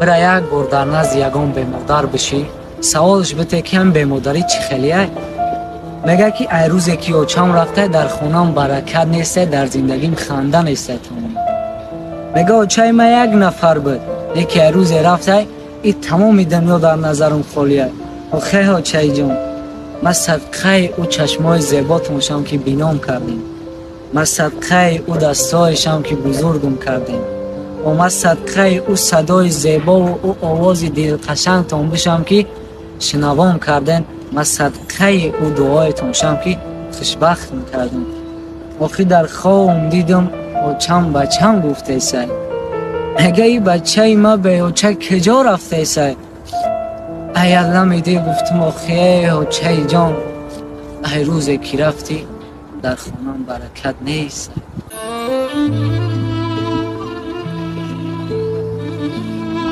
Бира, як бор дар назди ягон бемодар бишӣ, саволш бите, ки ҳам бемодарӣ чӣ хелия. Мега, ки ай рӯзе ки очам рафта, дар хонам баракат несте, дар зиндагим ханда несте тамом. Мега, очаи ман як нафар буд, леки ай рӯзе рафта, и тамоми дунё дар назарам холия. Охе, очаиҷон, ман садқаи ӯ чашмои зеботон шам, ки бином кардем. Ман садқаи ӯ дастҳоешам, ки бузургум кардем. О, ман садқаи ӯ садои зебову ӯ овози дилқашангтон бишам, ки шунавон кардем. Ман садқаи ӯ дуоетон шам, ки хушбахтм кардем. Охи, дар хобам дидам, очам бачам гуфтесай. Мега, и бачаи ма беоча куҷо рафтесай? Аялами дил гуфтум: охи, очаи ҷон, ай рӯзе ки рафтӣ, дар хонам баракат нест.